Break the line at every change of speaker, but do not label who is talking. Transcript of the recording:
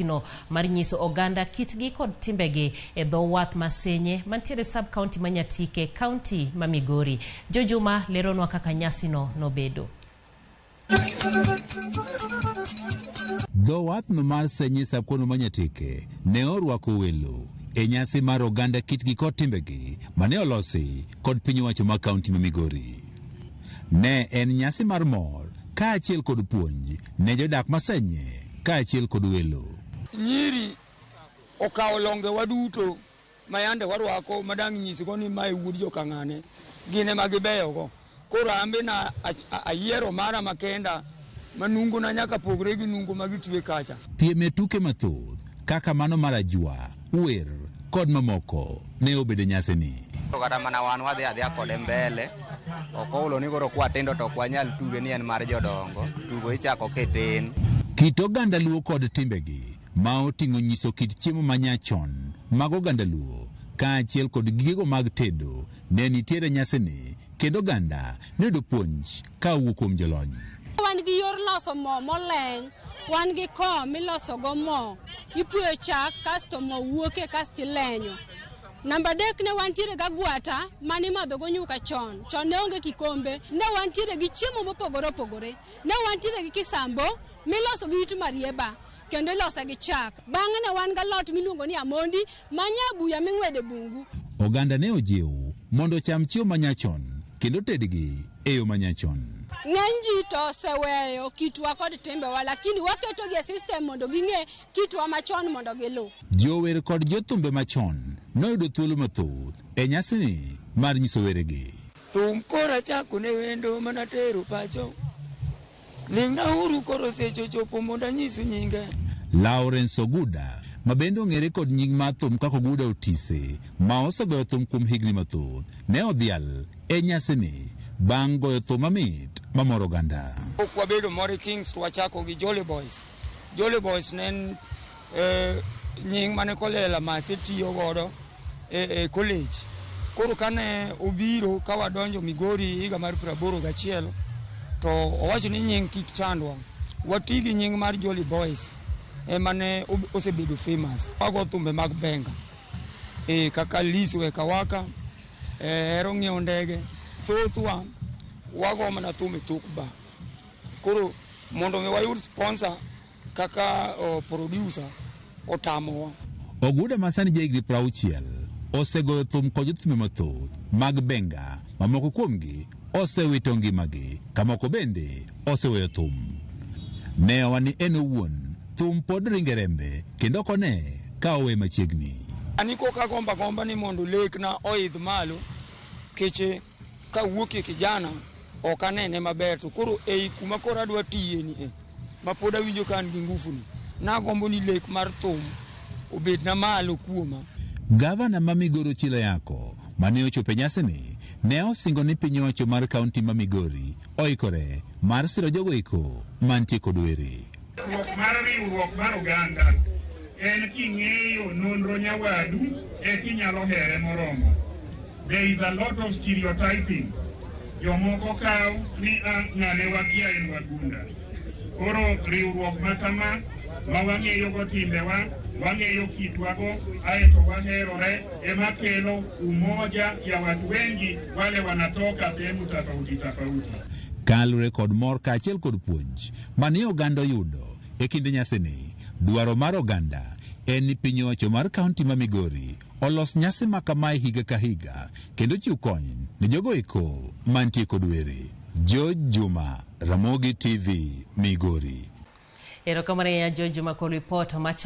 No mar nyiso oganda kitgi kod timbegi e dho wath Masenye mantiere sub county ma Nyatike, county ma Migori. Jojuma leronwa kaka nyasino nobedo.
Dho wathno mar Senye sub-county ma Nyatike ne orwako welo e nyasi mar oganda kitgi kod timbegi mane olosi kod piny owacho ma kaunti ma Migori. Ne en nyasi mar mor kaachiel kod puonj ne jodak ma Senye kaachiel kod welo.
Nyiri okawo longewa duto ma yande warwako madang' nyisgo ni mae wuod jokang'ane, gin ema gibeyogo. Koro an be na ayiero mara makenda ma nungona nyaka pogre gi nungo ma gitwe kacha.
Piem e tuke mathoth kaka mano mar ajwa, wer kod mamoko ne obedo e nyasini.
Kata mana wan wadhi adhiya kode mbele, ok ohulo ni koro kwatindo to ok wanyal tuge ni en mar jodongo, tugo ichako kitin.
Kit oganda Luo kod timbegi ma oting'o nyiso kit chiemo ma nyachon mag oganda Luo kaachiel kod gigego mag tedo ne nitiere e nyasini kendo oganda ne oyudo puonj ka owuok kuom jolony.
Wan gi yor loso mo moleny, wan gi ko miloso go mo, ipuoyo chak kasto mo wuoke kasto ilenyo. Namba 3 ne wantiere gi agwata mane imadho go nyuka chon, chon ne onge kikombe, ne wantiere gi chiemo mopogore opogore, ne wantiere gi kisambo miloso gi it marieba kendo ilose gi chak. Bang'e ne wan gi alot miluongo ni amondi ma nyabuya ming'wedo e bungu.
Oganda ne ojiw mondo ocham chiemo manyachon kendo tedgi e yo manyachon.
Ng'eny ji to oseweyo kitwa kod timbewa, lakini waketogi e system mondo ging'e kitwa machon mondo giluw.
Jower kod jothumbe machon noyudo thuolo mathoth e nyasini mar nyiso weregi.
Thum koro achako ne wendo mana tero pacho. Ling'nauru koro seche ochopo mondo anyisu nyinge.
Lawrence Oguda, ma bende ong'ere kod nying mar thum kaka Oguda Otise, ma osegoyo thum kuom higni mathoth, ne odhial e nyasini bang' goyo thum mamit mamoro oganda.
Pok wabedo Mori Kings to wachako gi Jolly Boys. Jolly Boys ne en nying mane Kolela Mase tiyo godo e college. Koro kane obiro ka wadonjo Migori higa mar 81 to owacho ni nying kik chandwa. Wati gi nying mar Jolly Boys ema ne osebedo famous. Wago thumbe mag benga. Kaka Lisu e Kawaka, hero ng'iewo ndege. Thothwa wago mana thum e tok bar. Koro mondo mi wayud sponsor kaka producer otamowa.
Oguda ma sani jahigni 60 osegoyo thum kod jothumbe mathoth mag benga ma moko kuomgi osewito ngimagi ka moko bende oseweyo thum. Ne owa ni en owuon thum pod ringe rembe kendo ok one ka owe machiegni.
Ani koka agombo agomba ni mondo lekna oidh malo keche kawuokie kijana ok anene maber to koro ei kuma koro adwa tiye ni ma pod awinjo ka an gi ngufu ni nagombo ni lek mar thum obedna malo kuoma.
Gavana ma Migori Ochilo Ayako mane ochopo e nyasini ne osingo ni piny owacho mar kaunti ma Migori oikore mar siro jogo eko mantie kod were.
Ruok mar riwruok mar oganda en king'eyo nonro nyawadu eka inyalo here moromo. There is a lot of stereotyping. Jomoko kaw ni ng'ane wakia en wagunda. Koro riwruok ma kama ma wang'eyo go timbewa, wang'eyo kitwago, aeto waherore ema kelo umoja ya watu wengi wale wanatoka sehemu tofauti tofauti.
Kaluwore kod mor kaachiel kod puonj mane oganda oyudo e kinde nyasini, dwaro mar oganda en ni piny owacho mar kaunti ma Migori olos nyasi ma kamae higa ka higa kendo chiw kony ne jogo eko mantie kod were. George Juma, Ramogi TV, Migori.
Erokamano ahinya George Juma kuom ripot macha.